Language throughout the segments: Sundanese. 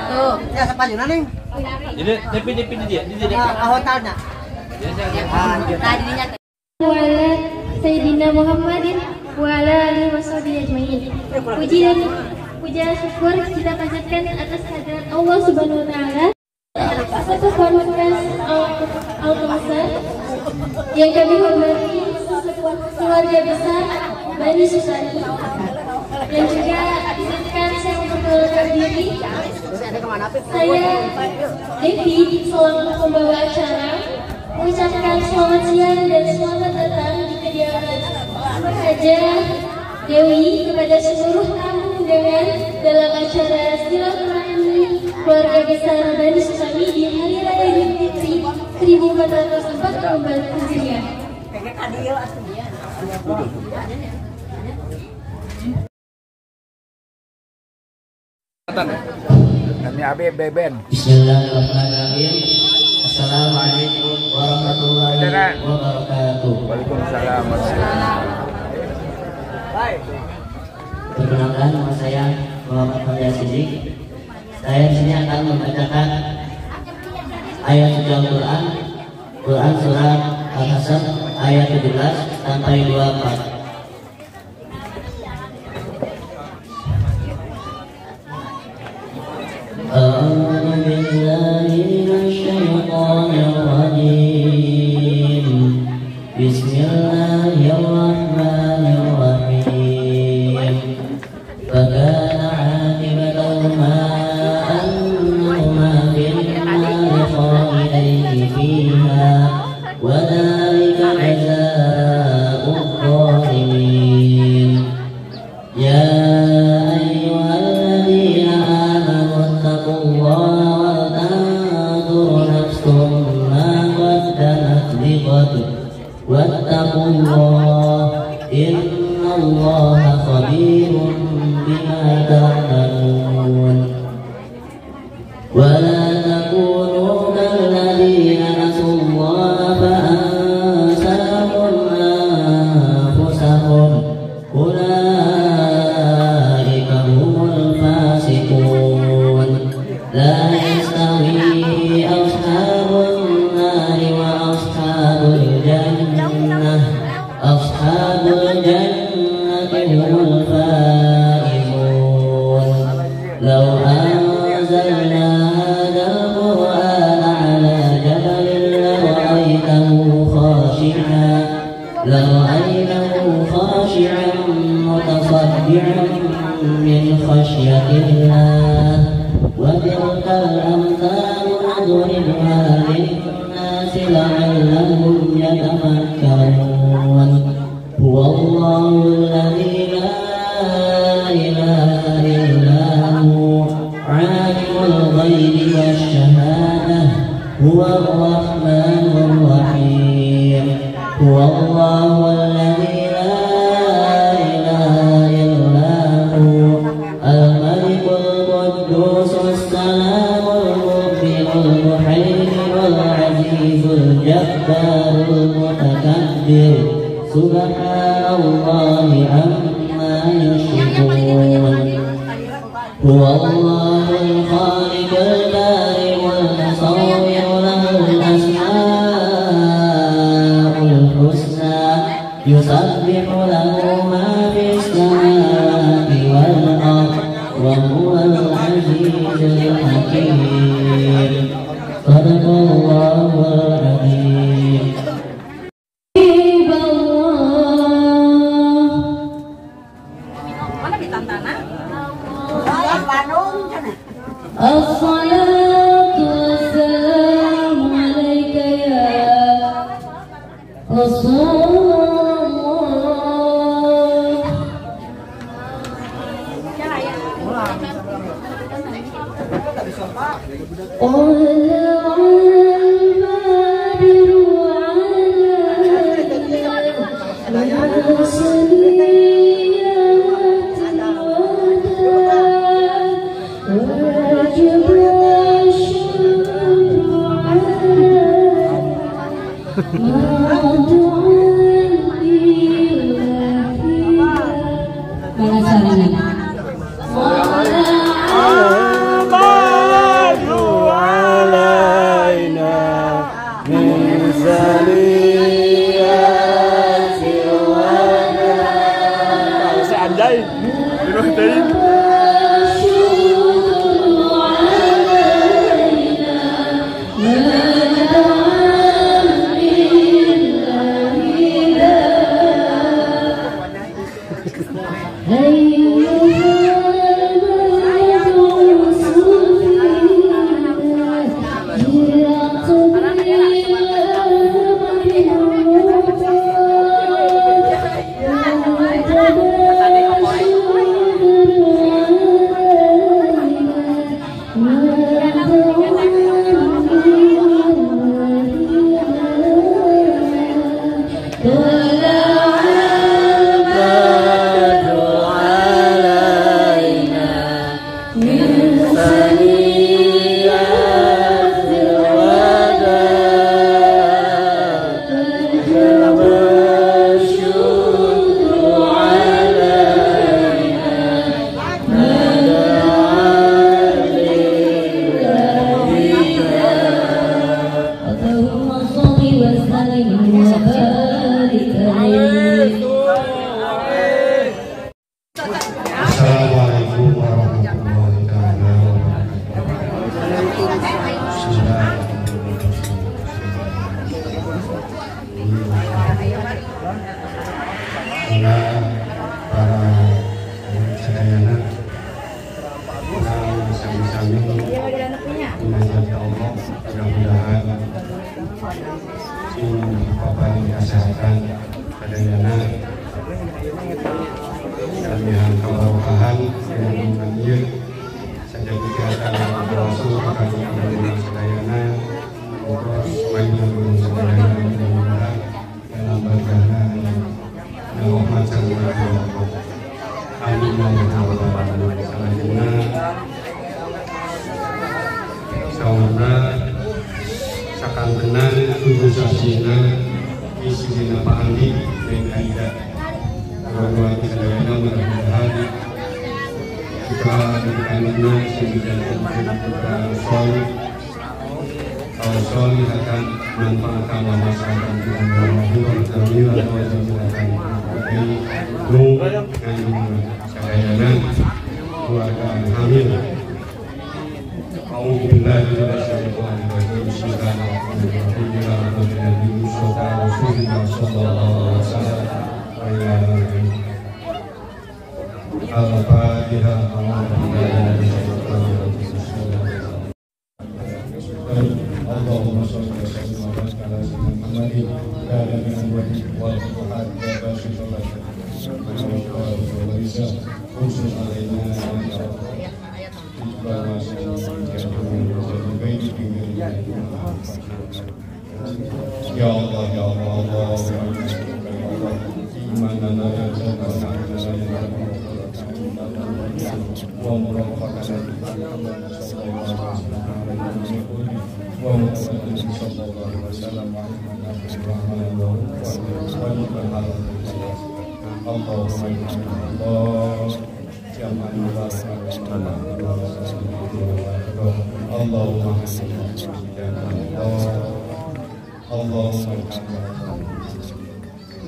Ya sepanyuna nih. Jadi DP dia, di hotelnya. Tadinya wala Sayyidina Muhammadin wa ala alihi washabihi ajmain. Puji dan puja syukur kita panjatkan atas hadirat Allah Subhanahu wa taala. Satu komunitas Al-Kautsar yang kami hormati, keluarga besar Bani Susani, dan juga izinkan saya memperkenalkan diri. Saya Devi selaku pembawa acara mengucapkan selamat siang dan selamat datang di kediaman Hajah Dewi kepada seluruh tamu undangan dalam acara silaturahmi keluarga besar Bani Susami di Hari Raya Idul Fitri 1444 Hijriah. Kami Habib Beben. Bismillahirrahmanirrahim. Assalamualaikum warahmatullahi wabarakatuh. Waalaikumsalam. Perkenalkan, nama saya Muhammad Fadil Siddiq. Saya di sini akan membacakan ayat suci Al-Quran, Quran surat Al-Hasr ayat 17 sampai 24. A'udzu billahi minasyaitonir rajim. Bismillahirrahmanirrahim. Fakana 'aqibatahuma annahuma fin-nari khalidaini fiha wa dzalika jazaa'udz zalimin. Ya ayyuhalladzina amanu ittaqullaha wal tanzur nafsum ma qaddamat lighad wattaqullaha innallaha khabirun bima ta'malun. Wa la takunu kalladzina nasullaha fa ansahum anfusahum ulaika humul fasiqun. La yastawi ashabun nari wa ashabul jannah, ashabul jannati humul faizun. Law anzalna hadzal qur'ana 'ala jabalin lara'aytahu khashi'an mutasaddi'an min khasyatillah. Wa tilkal amthalu nadribuha lin-nasi la'allahum yatafakkarun. Huwallahu alladzi la ilaha illa hu, 'alimul ghaibi wasy-syahadah, huwar rahmanur rahim. Huwallahu alladzi la ilaha illa hu, al-malikul quddusus salamul mu'minul muhaiminul azizul jabbarul mutakabbir. Subhanallahi amma yushrikun. Huwallahul khaliqul bari'ul musawwir lahul asmaul husna, yusabbihu lahu ma fis samawati wal ard wa huwal azizul hakim. Shadaqallahul azim. Assalatu wassalamu alaika ya Rasulullah. Mana caranya? Kesehatan sadayana kamihan kabarokahan dengan ieu sajagi kesehatan rasul kami abdi sadayana terus mainan sadayana mudah-mudahan dalam berkahna rahmat sareng Allah. Amin ya rabbal alamin. Salajengna sauna sakantenan tujuh sasina isina Pak Andi dan Aida. Keluarga sadayana mudah-mudahan kita diberikan sehingga kita solih solih akan manfaatkan masyarakat sadayana keluarga hamil. Al-Fatihah. Allahumma sholli wa sallim wa barik ala sayyidina Muhammadin wa ala alihi wa Ya Allah, ya Allah, Allah, imanana ya Ya Allah, ya Allah,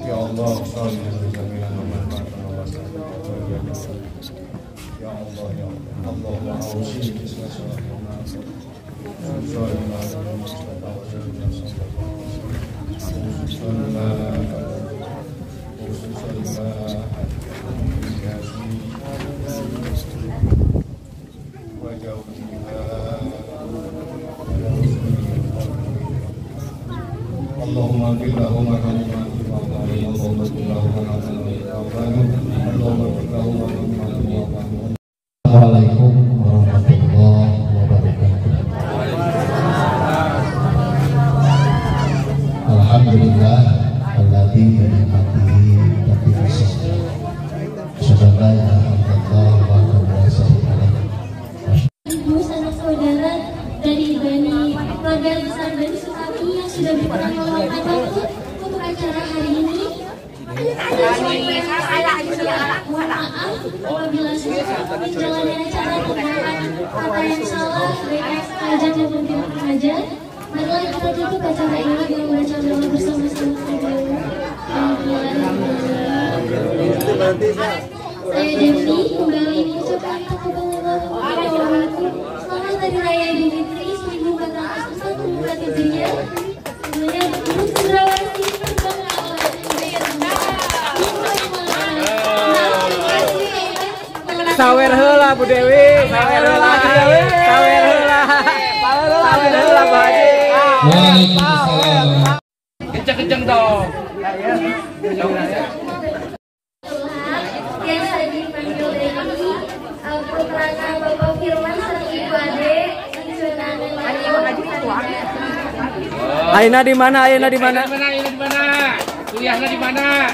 ya Allah, Allahumma Assalamualaikum warahmatullahi wabarakatuh. Alhamdulillah alladzi bi ni'matihi tatimmu sholihat. Asyhadu an la ilaha illallah wahdahu la syarika lah. Ibu sanak saudara dari Bani keluarga besar Bani Sukami yang sudah berkenan meluangkan waktu untuk acara hari ini. Mohon maaf apabila menjalani acara terdapat kata yang salah, baik yang sengaja maupun tidak sengaja. Marilah kita tutup acara ini dengan membaca doa bersama-sama. Saya Devi kembali mengucapkan taqabbalallahu minna wa minkum. Selamat Hari Raya Idul Fitri 1444 Hijriah. Semuanya burung cendrawasih terbang Sawer heula Bu Dewi, sawer heula, sawer heula. Sawer heula Bu Haji. Waalaikumsalam. Kenceng-kenceng dong. Yang saya dipanggil Dewi, putranya Bapak Firman sareng Ibu Ade, Aina di mana? Aina di mana? Aina di mana? Kuliahnya di mana?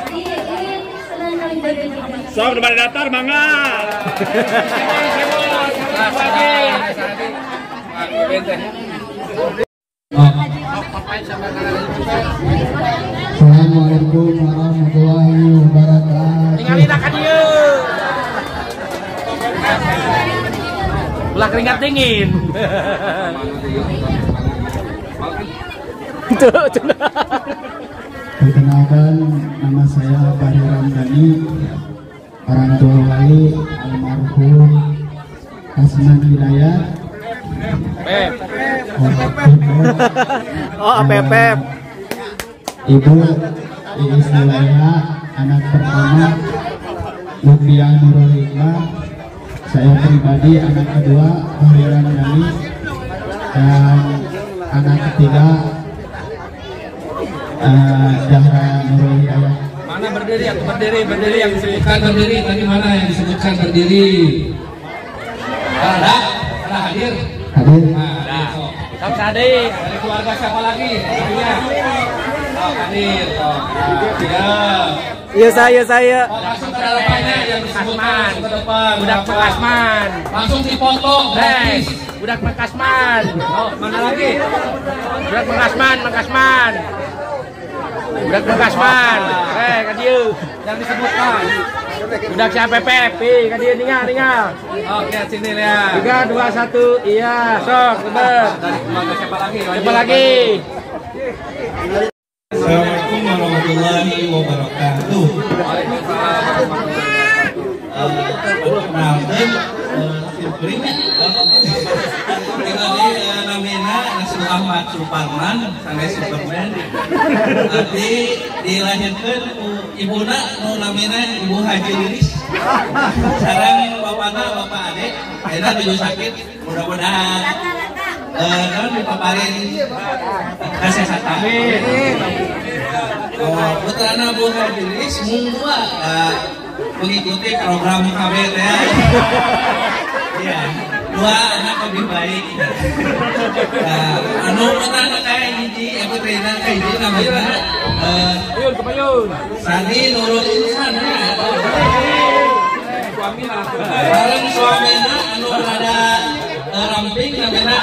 Sok di mana datar mangga. Assalamualaikum warahmatullahi wabarakatuh. Tinggalin ka dieu. Ulah keringat dingin. Perkenalkan, nama saya Bahri Ramdhani, orang tua wali almarhum Kasman Hidayat. Oh, Pepep. Ibu Iis Zulaiha, anak pertama Lutfia Nurul Hikmah. Saya pribadi anak kedua Bahri Ramdhani, dan anak ketiga Zahra Nurul Hidayah. Mana berdiri atau berdiri yang disebutkan berdiri tadi, mana yang disebutkan berdiri? Ada hadir. Hadir. Nah, Sok Sadi dari keluarga siapa lagi? Ibunya. Oh, hadir. Oh. Ya. Iya saya. Oh, langsung ke depannya yang disebutkan ke depan. Budak Makasman. Langsung dipoto gratis. Budak Makasman. Oh, mana lagi? Budak Makasman. Budak Makasman. Ka dieu yang disebutkan. Budak siapa Pepe, ka dieu ningal. Oh, lihat sini lihat. 3 2 1. Iya, sok lebet. Dari keluarga siapa lagi? Siapa lagi? Assalamualaikum warahmatullahi wabarakatuh. Perkenalkan, simpulinnya. Namina Nasrul Ahmad Suparman, sampai Superman. Nanti dilahirkan ibuna nu namina Ibu Haji Lilis. Sareng bapana Bapak Ade, ayeuna nuju sakit, mudah-mudahan kan dipaparin kesehatan. Oh, putrana Bu Haji Lilis mungua mengikuti program KB ya. Iya, dua anak lebih baik. Nah, anu putrana kayak hiji, putrina kayak hiji namanya Sani Nurul Insan ya. Bareng suamina anu rada ramping namanya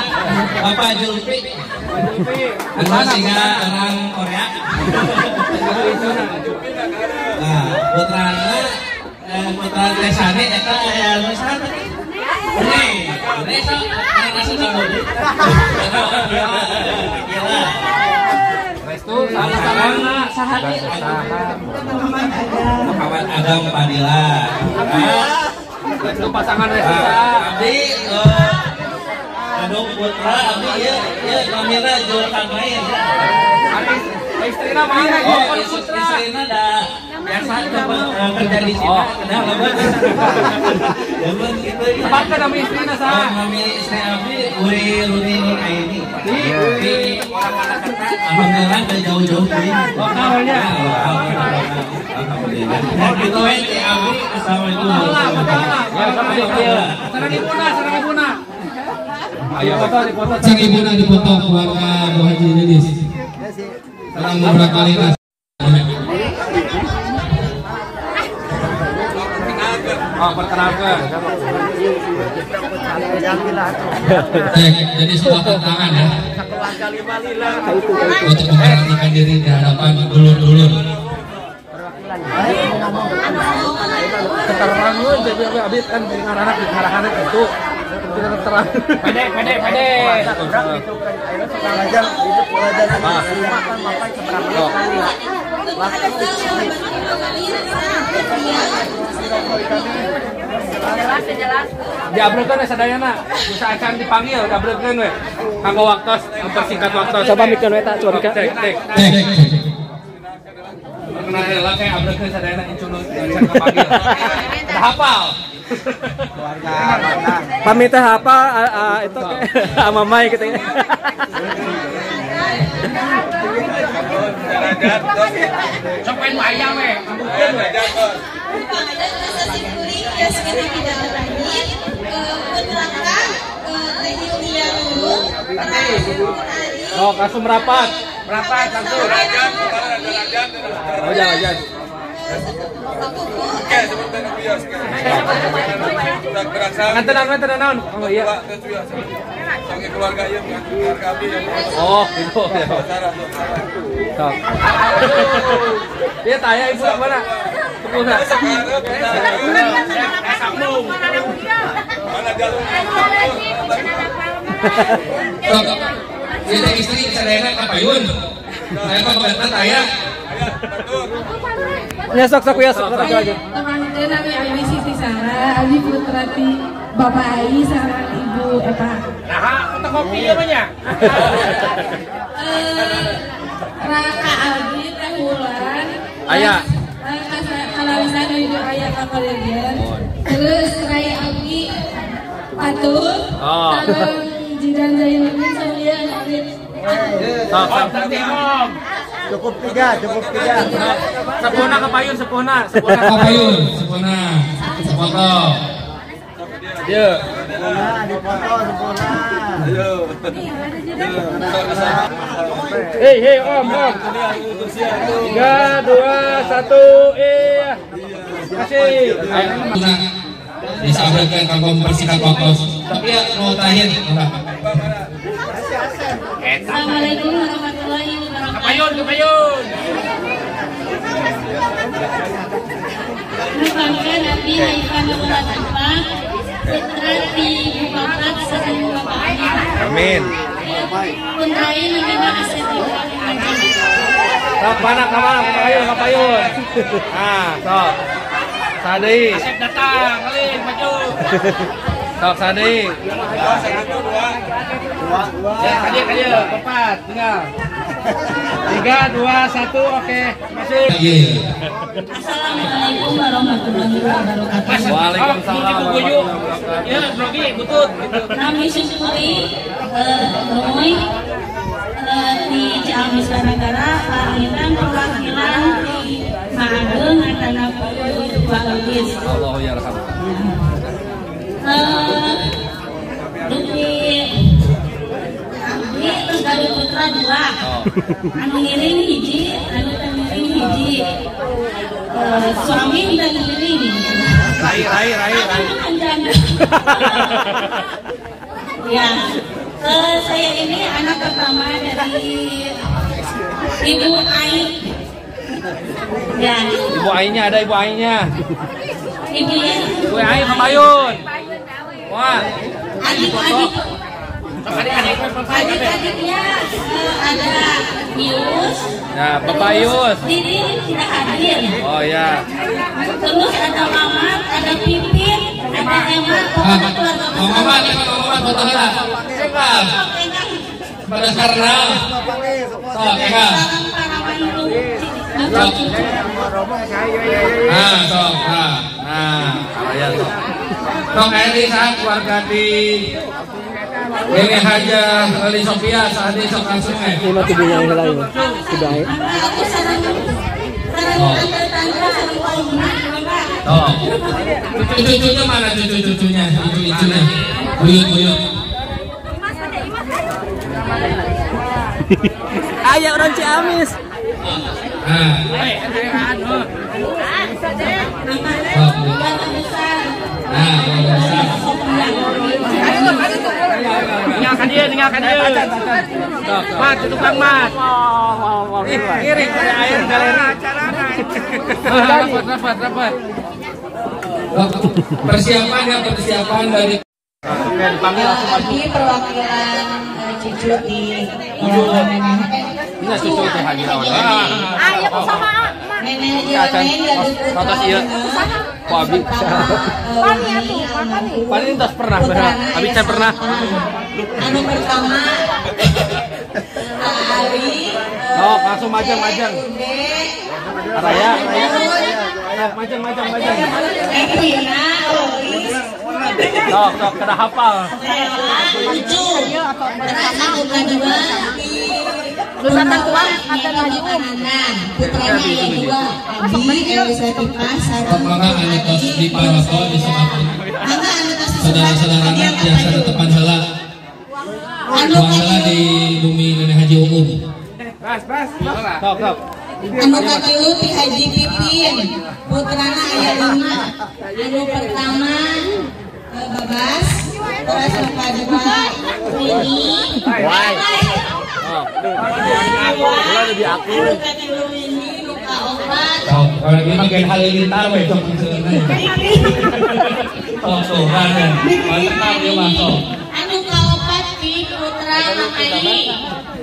Bapak Julfi. Anu siga orang Korea. Nah, putrana putra Teh Sani eta aya nu saha tadi? Nih, sok langsung coba. Gila. Restu salah saha Muhammad Agam Padilla. Restu pasangan Restu. Abdi aduh putra abdi ieu ieu namina Zulkarnain. Istrina mana? Oh, istrina da biasa kerja di Cina, kenal lebat. Lebat gitu. Tepatkan nama istrina saha? Nami istri abdi Uri Runi Nur Aini. Di orang kata alhamdulillah dari jauh-jauh deui. Lokalnya. Alhamdulillah. Nah, gitu we ti abdi. Assalamualaikum warahmatullahi wabarakatuh. Sareng ibuna, sareng ibuna. Ayo foto dipoto. Sareng ibuna dipoto keluarga Bu Haji Lilis. Sareng beberapa kali. Oh, perkenalkan. Cek, jadi sebuah tantangan ya untuk memperkenalkan diri di hadapan dulur-dulur. Keterangan, jadi abis kan anak anak itu. Terang. Pede. Diabreukeun we sadayana, bisa acan dipanggil diabreukeun we. Kanggo waktos, mempersingkat waktos. Coba mikeun we ta, coba mikeun. Cek. Perkenalkan lah kayak abreukeun sadayana incun acan kapanggil. Udah hafal. Pamit teh apa itu sama Mai gitu ya. Sok main ayam we, ambeukeun we. Oh, langsung merapat. Merapat langsung. Oh, jangan. Ngantenan. Oh iya. Oh, gitu. Sok. Dia tanya ibu mana? Sok. Jadi istri sadayana ka payun. Saya mah kebetulan taya. Ya sok ya sok aja. Teman-teman Abi Abi Siti Sarah, Abi Putra ti Bapak Ai sareng Ibu Eva. Nah, foto kopi ya banyak. Raka Abi teh Wulan. Aya. Kalau misalnya hidup ayah kakak Legen. Terus Raya Abi Patur. Oh. Sareng Jidan Zainuddin Samia Arif. Sok. Cukup 3, cukup 3. Sepona kepayun, sepona, sepona. Kepayun, sepona. Sepoto. Ayo. Nah, dipoto sempurna. Ayo. Hei, hei, om, om. 3, 2, 1, iya. Kasih. Disampaikan kanggo membersihkan waktu. Tapi ya mau terakhir. Assalamualaikum warahmatullahi wabarakatuh. Kepayun, kepayun. Merupakan Nabi Haifah Nurul putra di Bapak sareng Bapak Amin. Amin. Puntrai namina Asep. Sok mana kamana kepayun, kepayun. Nah, sok. Sadei. Asep datang, kali maju. Sok Sadei. Ya, kali kali empat, tinggal. 3, 2, 1, oke. Masih. Assalamualaikum warahmatullahi wabarakatuh. Waalaikumsalam. Ya, grogi butut. Nami syukuri Roy di Ciamis Banagara pangitan perwakilan di Maageng Atana Pak Lugis. Allahu yarham. Dupi abdi terus dari putra 2. Anu ngiring hiji, anu teu ngiring hiji. Suami teu ngiring. Rai rai rai rai. Ya. Saya ini anak pertama dari Ibu Ai. Ya. Ibu Ainya ada Ibu Ainya. Ibunya. Ibu Ai Kebayun. Wah. Adik-adik. Adik-adiknya ada Yus. Nah, Bapak Yus. Didi tidak hadir. Oh ya. Terus ada Mamat, ada Pipit, ada Emma, pokoknya keluarga besar. Mamat, Mamat, foto heula. Pada karena. Sok, Eka. Nah, sok, nah, nah, ya sok. Sok Eri saat keluarga di ini Haja Eli Sofia saat ini sok langsung eh. Ini mah tubuhnya yang lain. Sudah. Aku sareng tante-tante sareng pauna, Bapak. Oh. Cucu-cucunya mana cucu-cucunya? Cucu-cucunya. Buyut-buyut. Ayah orang Ciamis. Nah. Nah, tinggalkan dia, tinggalkan dia. Mat, tukang mat. Ngiring air galeri. Rapat, rapat, rapat. Persiapan ya, persiapan dari dipanggil langsung maju. Ini perwakilan cucu di Ini cucu teh Haji Rawan. Ayo sama Nenek Haji Rawan Tos ieu. Ku abi. Pani atuh, makan nih. Pani tos pernah, abi can pernah. Anu pertama Ali. Sok langsung majang-majang. Raya, raya. Majang, majang, majang. Evrina, Lois. Sok, sok kena hafal. Lucu. Terus aku kedua di putranya ada 2, Abi Elizabeth sareng mangga anu tos di paroto di saudara-saudarana biasa tetepan heula. Tuang heula di bumi Nenek Haji Umum. Bas, bas. Sok, sok. Anu katilu ti Haji Pipin, putrana aya 5. Anu pertama Babas, terus anu kadua Rini. Ulah lebih akur. Anu katilu Rini, nu kaopat. Sok, kalau ini mah gen halilintar we sok Sok soran ya. Mantap ieu mah sok. Anu kaopat ti putra Mang Ai.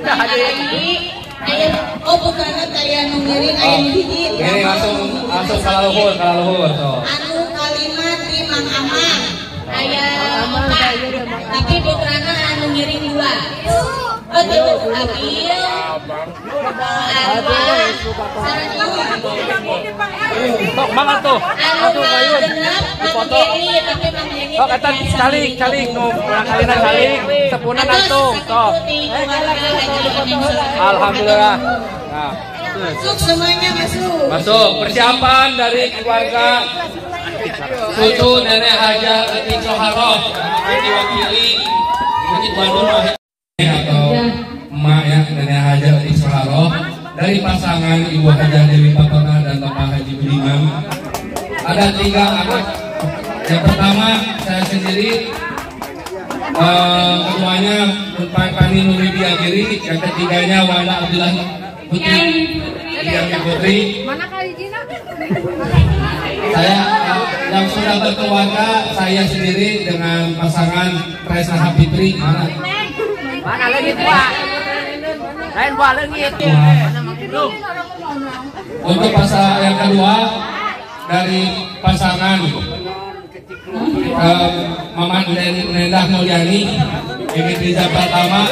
Mang Ai. Aya oh putrana taya nu ngiring aya nu hiji. Ngiring langsung langsung kalaluhur, kalaluhur sok. Anu kalima ti Mang Amang. Aya opat. Tapi putrana anu ngiring 2. Oh, tuh, Abil, Arwa, sareng Sok mangga tuh. Anu genep, Mang Geri, tapi Mang Geri Sok eta calik, calik nu kalina calik, sepuna nantung, sok. Alhamdulillah. Nah. Masuk semuanya, masuk. Masuk. Persiapan dari keluarga cucu nenek Haja Eti Soharoh yang diwakili atau emak ya, nenek Haja Eti Soharoh dari pasangan Ibu Haja Dewi Patona dan Bapak Haji Budiman. Ada 3 anak. Yang pertama saya sendiri, keduanya Pani Nuridia Giri, yang ketiganya Wanda Abdullah Putri, Diami Putri. Saya yang sudah berkeluarga, saya sendiri dengan pasangan Tresna Hapitri. Mana? Mana lagi buah? Lain buah lagi. Untuk pasangan yang kedua dari pasangan Mama Nendah Mulyani, ini Riza Pratama,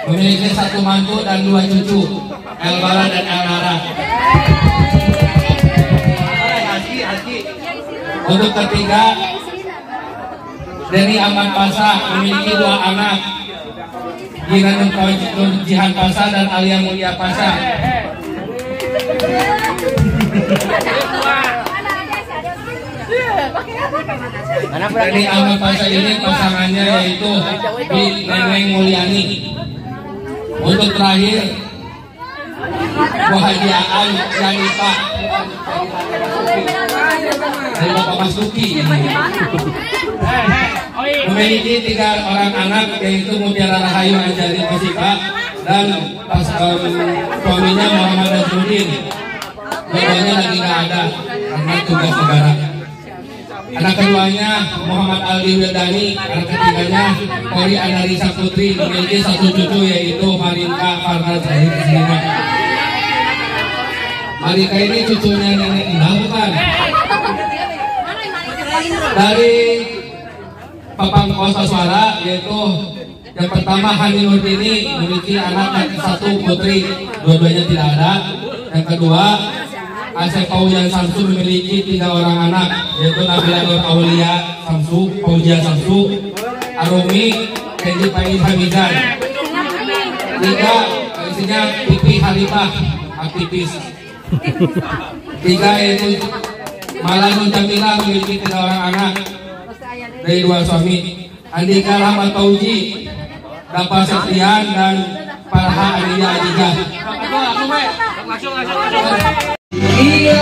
memiliki 1 mantu dan 2 cucu, Elbara dan Elnara. Untuk ketiga, Denny Ahmad Pasa memiliki 2 anak, Gina Nur Jihan Pasa dan Alia Mulia Pasa. Denny Ahmad Pasa ini pasangannya yaitu Bi Neneng Mulyani. Untuk terakhir, Bu Haji Aan Janipa dari Bapak Mas Duki memiliki 3 orang anak yaitu Mutiara Rahayu Anjali Kosika dan suaminya Muhammad Nazruddin. Dua-duanya lagi nggak ada karena tugas negara. Anak keduanya Muhammad Aldi Wildani, anak ketiganya Kori Analisa Putri, memiliki 1 cucu yaitu Marinka Farnaz Zahir. Marika ini cucunya nenek Indah bukan? Dari Papang Kosa Suara yaitu yang pertama Hani Nurdini memiliki anak yang 1 putri, dua-duanya tidak ada. Yang kedua Asep Fauzian Samsu memiliki 3 orang anak yaitu Nabila Nur Aulia Samsu, Fauzia Samsu, Arumi, Kenji Faiz Hamizan. 3 isinya Pipi Halifah, aktivis. 3 yaitu Malanun Jamila memiliki 3 orang anak dari 2 suami, Andika Rahmat Fauzi, Dapa Septian, dan Farha Adia Adijah. Iya.